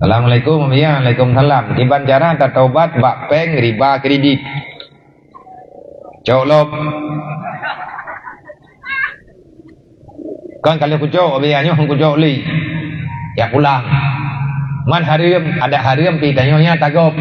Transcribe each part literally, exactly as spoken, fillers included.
Assalamualaikum, ya, waalaikumsalam. Kiban cara tatobat bak péng riba kredit? Cok lom. Kon ka lheueh kucok, biar nyoe kucok lé. Ya pulang. Man hareuem, adak hareuem pi tanyoe nyan tagob.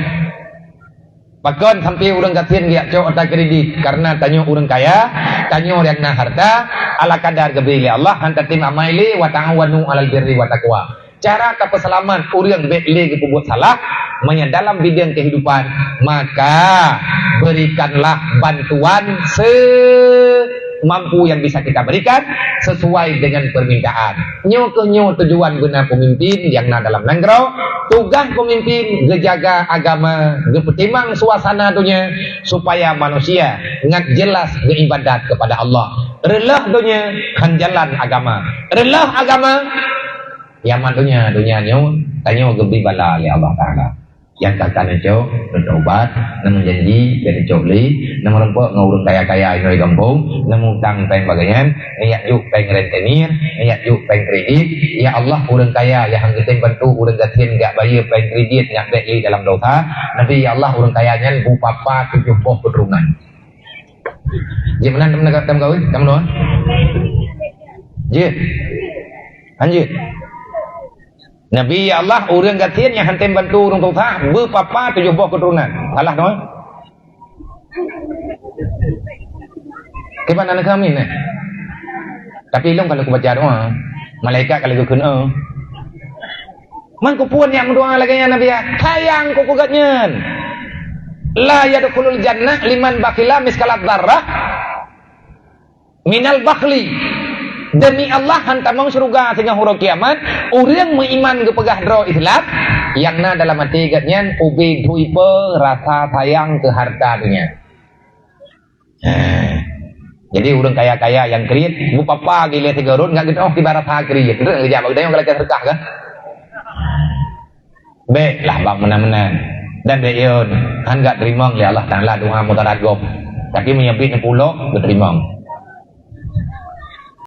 Pakon sampai ureuëng gasien geujak cok ata kredit? Karena tanyoe ureuëng kaya, tanyoe nyang na harta, ala kadar geubri lé Allah, han tatem amai lé, wa ta'awanu 'alal birri wa taqwa. Cara tapeuseulamat ureuëng bék lé geupeubuet salah, meunyoe dalam bidang kehidupan, maka berikanlah bantuan semampu yang bisa kita berikan sesuai dengan permintaan. Nyoe keuh nyoe tujuan beuna pemimpin nyang na dalam nanggroe. Tugaih pemimpin geujaga agama, geupeutimang suasana donya supaya manusia ngat jelas geuibadat kepada Allah. Reuloh donya han jalan agama. Reuloh agama, kiamat donya, donya nyoe, tanyoe geubri bala lé Allah Taala. Nyang ka-ka neucok, neutobat, neumeujanji, bèk neucok lé, neumeurumpok ngon ureuëng kaya-kaya inoe gampông, neumutang péng bagaih nyan, neujak jok péng rentenir, neujak jok péng kredit. Ya Allah, ureuëng kaya nyang han geutem bantu ureuëng gasien jak bayeue péng kredit nyan bék lé dalam dosa. Nabi, ya Allah, ureuëng kaya nyan beupapa tujoh boh keuturonan. Jeuet meunan teuma ka-, teuma kawin, teuma nyoe? Jeuet. Lanjut. Nabi, ya Allah, ureuëng gasien nyang han tem bantu ureuëng susah, beupapa tujoh boh keuturonan. Salah nyoe? Kiban aneuk kami nyoe. Tapi lôn ka lheueh kubaca doa. Malaikat ka lheueh geukheun, eh. Man kupeue nyang meudoa lagèe nyan, Nabi, ya? Sayang ku keu gobnyan. La yadkhulul jannah liman bakhila miskalat dzarrah minal bakhli. Demi Allah, han tamong syeuruga singoh uroe kiamat ureuëng meuiman geupeugah droe Islam, nyang na dalam até gobnyan ubé dui peue rasa sayang keu harta donya. Nah, jadi ureuëng kaya-kaya nyang kriet, beupapa gilée sigoe rot ngat geudoh tiba rasa kriet. Beutôi nggak geujak bak geutanyoe galakée seudeukah kan? Bék lah bak meunan-meunan. Dan bék yon, han gak teurimong lé Allah Taala doa meutaragom. Tapi meunyoe bit neupulok, geuteurimong.